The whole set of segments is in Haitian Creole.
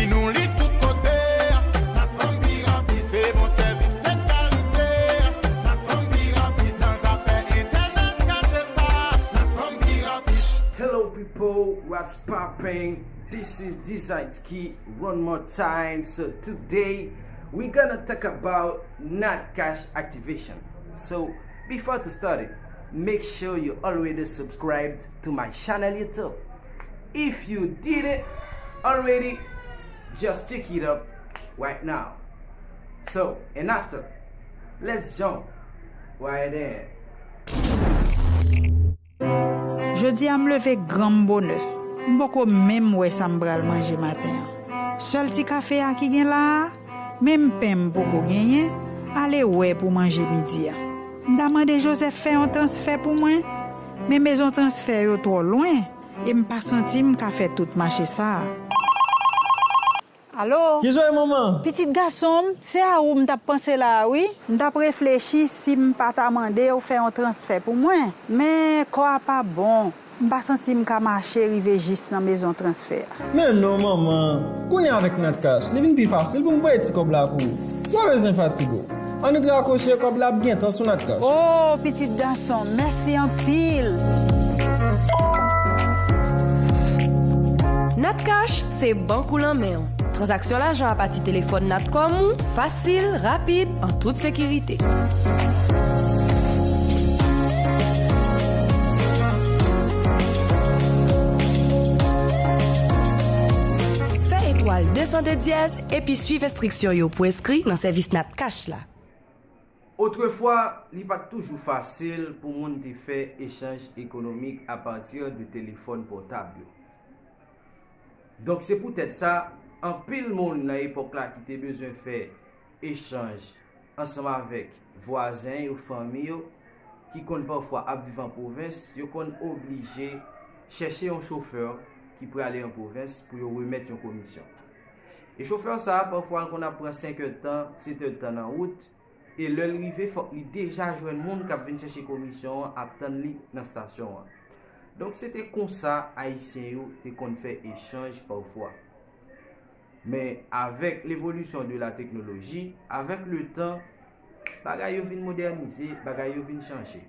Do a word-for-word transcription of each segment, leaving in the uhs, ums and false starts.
Nou li tout kote, Natcom pi rapid, se bon sèvis, se kalite. Natcom pi rapid nan zafè entènèt, kache sa, Natcom pi rapid. Hello people, what's poppin'? This is Design Ski one more time. So today we're gonna talk about Natcash activation. So before to start it, make sure you already subscribed to my channel YouTube. If you didn't already, just check it up right now. So, and after, let's jump right in. Jodi a m leve granm bonè. M poko menm wè sa m pral manje maten an. Sèl ti kafe a ki gen la a, menm pen m poko genyen, ale wè pou manje midi a. M ta mande Joseph fè yon transfè pou mwen, men mezon transfè yo twò lwen, e m pa santi m ka fè tout mache sa a. Alo? Kijan w ye, manman? Pitit gason m, se a ou m t ap panse la a, wi. M t ap reflechi si m pa ta mande w fè yon transfè pou mwen. Men kò a pa bon. M pa santi m ka mache rive jis nan mezon transfè a. Men non, manman. Kounye a avèk Natcash, li vin pi fasil pou m voye ti kòb la pou ou. W pa bezwen fatige w. Ann rakwoche, kòb la ap gentan sou Natcash. O, pitit gason, mèsi anpil. Natcash se bank ou nan men w. Tranzaksyon lajan apati telefòn Natcom ou, fasil, rapid, an tout sekirite. Fè etwal de san de dyèz epi swiv enstriksyon yo pou enskri nan sèvis Natcash la. Otrefwa, li pa t toujou fasil pou moun te fè echanj ekonomik apati de telefòn pòtab yo. Donk, se poutèt sa, anpil moun nan epòk la ki te bezwen fè echanj ansanm avèk vwazen yo, fanmi yo, ki konn pafwa ap viv an pwovens, yo konn oblije chèche yon chofè ki prale an pwovens pou yo remèt yon komisyon. E chofè sa a, pafwa, l konn ap pran senk èdtan, sèt èdtan nan wout, e lè l rive, fòk li deja jwenn moun k ap vin chèche komisyon an ap tann li nan estasyon an. Donk, se te konsa Ayisyen yo te konn fè echanj pafwa. Men, avèk levolisyon de la teknoloji, avèk le tan, bagay yo vin modènize, bagay yo vin chanje.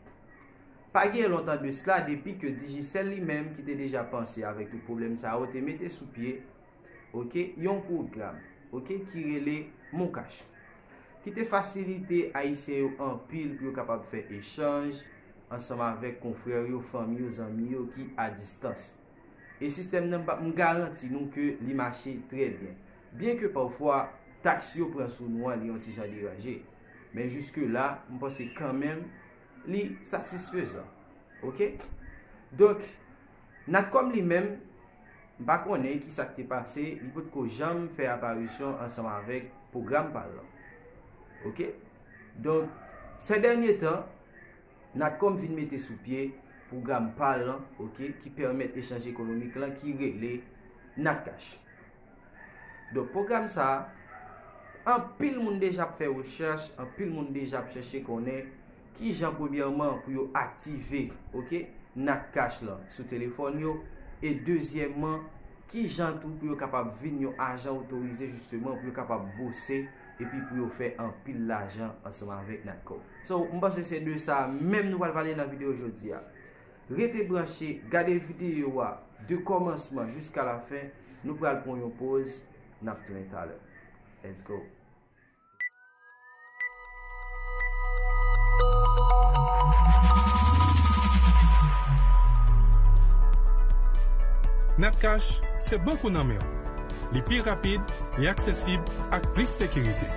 Pa gen lontan de sla depi ke Digicel li menm, ki te deja panse avèk tout pwoblèm sa yo, te mete sou pye, oke, yon pwogram, oke, ki rele MonCash, ki te fasilite Ayisyen yo anpil pou yo kapab fè echanj ansanm avèk konfrè yo, fanmi yo, zanmi yo ki a distans. E sistèm nan, m pa, m garanti nou ke li mache trè byen. Byenke pafwa, taks yo pran sou nou an, li yon ti jan deranje. Men jiske la, m panse kanmenm, li satisfezan. Oke? Donk, Natcom li menm, m pa konnen ki sa k te pase, li potko janm fè aparisyon ansanm avèk pwogram pa l lan. Oke? Donk, sè dènye tan, Natcom vin mete sou pye pwogram pa l lan, oke, ki pèmèt echanj ekonomik lan, ki rele Natcash. Donk, pwogram sa a, anpil moun deja ap fè rechèch, anpil moun deja ap chèche konnen kijan, premyèman, pou yo aktive, oke, Natcash lan sou telefòn yo, e dezyèmman, kijan tou pou yo kapab vin yon ajan otorize, jisteman, pou yo kapab bose epi pou yo fè anpil lajan ansanm avèk Natcom. So, m panse se de sa menm nou pral pale nan videyo jodi a. Rete branche, gade videyo a de kòmansman jiska lafen. Nou pral pran yon poz, n ap tounen talè. Let's go. Natcash se bank ou nan men w. Li pi rapid, li aksesib, ak plis sekirite.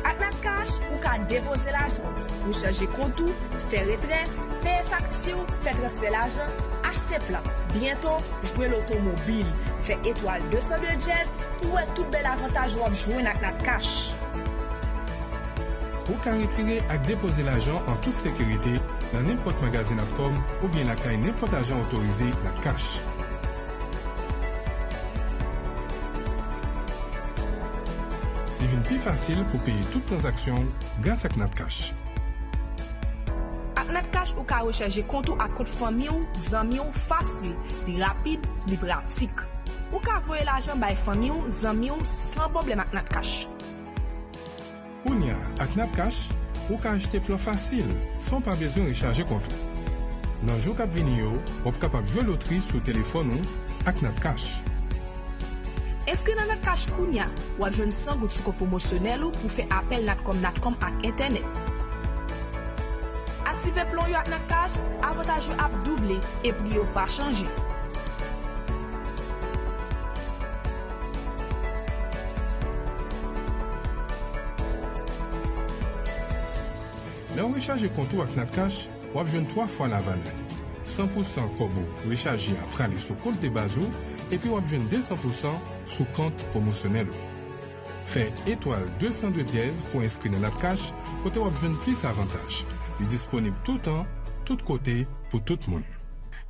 Ak Natcash, ou ka depoze lajan, rechèche kont ou, fè retrè, peye fakti w, fè transfè lajan, achte plan. Byento, jwe loto mobil, fè etwal de san de dyèz pou wè tout bèl avantaj w ap jwenn ak Natcash. Ou ka retire ak depoze lajan an tout sekirite nan nenpòt magazin Natcom oubyen lakay nenpòt ajan otorize Natcash. Li vin pi fasil pou peye tout tranzaksyon w gras ak Natcash. Ak Natcash, ou ka rechèche kont ou ak kont fanmi w, zanmi w, fasil, li rapid, li pratik. Ou ka voye lajan bay fanmi w, zanmi w, san pwoblèm ak Natcash. Kounye a, ak Natcash, ou ka achte plan fasil, san w pa bezwen rechaje kont ou. Nan jou k ap vini yo, w ap kapab jwe lotri sou telefòn ou ak Natcash. Enskri nan Natcash kounye a, w ap jwenn san goud sou kont pwomosyonèl ou pou fè apèl Natcom Natcom ak entènèt. Aktive plan w yo ak Natcash, avantaj yo ap double e pri yo pa chanje. Lè w rechaje kont ou ak Natcash, w ap jwenn twa fwa lavalè. San pou san kòb ou rechaje a prale sou kont de baz ou, epi w ap jwenn de san pou san sou kont pwomosyonèl ou. Fè etwal de san de dyèz pou enskri nan Natcash, kote w ap jwenn plis avantaj. Li disponib toutan, tout kote, pou tout moun.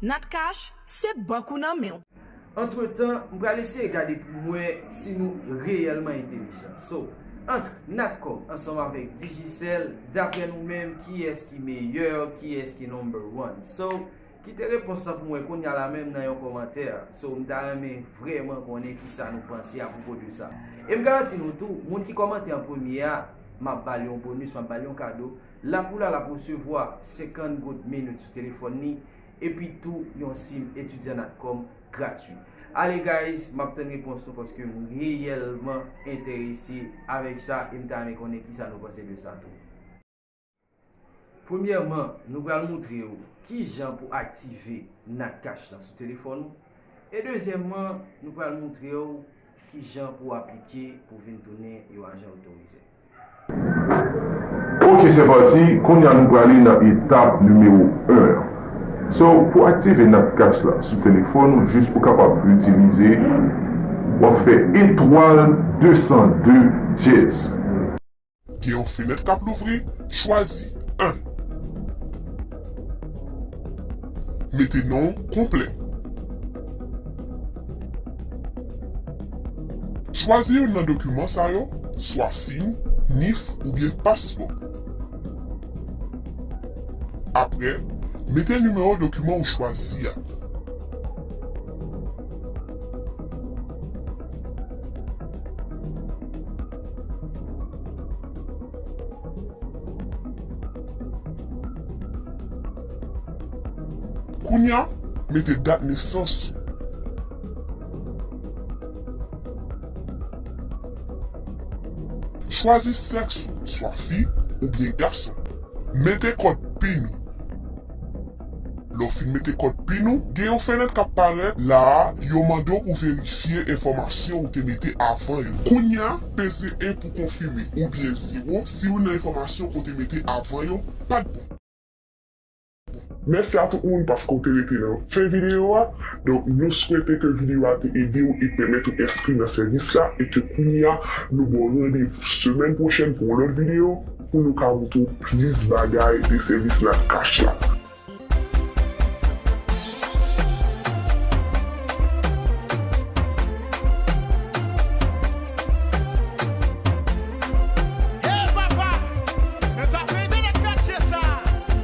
Natcash, se bank ou nan men w. Antretan, m pral eseye gade pou m wè si nou reyèlman entelijan. So, ant Natcom ansanm avèk Digicel, daprè nou menm, kiyès ki meyè, kiyès ki number one? So, kite repons lan pou mwen kounye a la menm nan yon kòmantè. So, m ta renmen vrèman konnen kisa nou panse apwopo de sa. E m garanti nou tou, moun ki kòmante an premye a, m ap ba l yon bonus, m ap ba l yon kado. Lapoula l ap resevwa senkant goud minit sou telefòn li, epi tou yon sim etidyan Natcom gratui. Ale guys, m ap tann repons nou paske m reyèlman enterese avèk sa e m ta renmen konnen kisa nou panse de sa tou. Premyèman, nou pral moutre w kijan pou aktive Natcash lan sou telefòn ou. E dezyèmman, nou pral moutre w kijan pou w aplike pou w vin tounen yon ajan otorize. Ok, se pati. Kounye a nou prale nan etap nimewo en an. So, pou aktive Natcash la sou telefòn ou, jis pou kapab itilize, w ap fè etwal de san de dyèz. Gen yon fenèt k ap louvri, chwazi en. Mete non w konplè. Chwazi youn nan dokiman sa yo, swa sim, nif oubyen paspò. Apre, mete nimewo dokiman ou chwazi a. Kounye a, mete dat nesans ou. Chwazi sèks ou, swa fi oubyen gason. Mete kòd pin ou. Lè w fin mete kòd pin ou, gen yon fenèt k ap parèt la a, yo mande w pou verifye enfòmasyon ou te mete avan yo. Kounye a, peze en pou konfime, oubyen zewo si youn nan enfòmasyon ke w te mete avan yo pa t bon. Mèsi a tout moun paske w te rete nan fen videyo a. Donk, nou swete ke videyo a te ede w e pèmèt ou enskri nan sèvis la e ke kounye a, nou ba w randevou semèn pwochèn pou yon lòt videyo pou nou ka moutre w plis bagay de sèvis Natcash la. Hey papa, nan zafè entènèt kat G sa,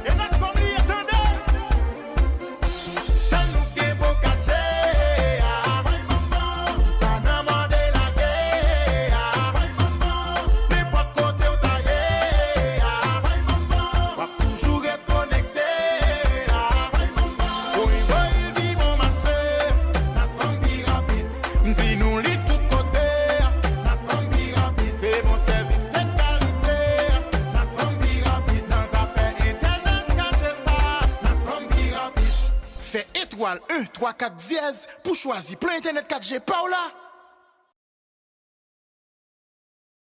e Natcom li ye tande. Sèl nou k gen bon kat G a. Pa nan mande lage a. Nenpòt kote w ta ye a. W ap toujou ret konekte a. Woy, woy, li pi bon mache. Natcom pi rapid. M di nou li tout kote a. Natcom pi rapid. Se bon sèvis, se kalite a. Natcom pi rapid. Nan zafè entènèt kat G sa, Natcom pi rapid. Fè etwal en twa kat dyèz pou chwazi plan entènèt kat G pa w la.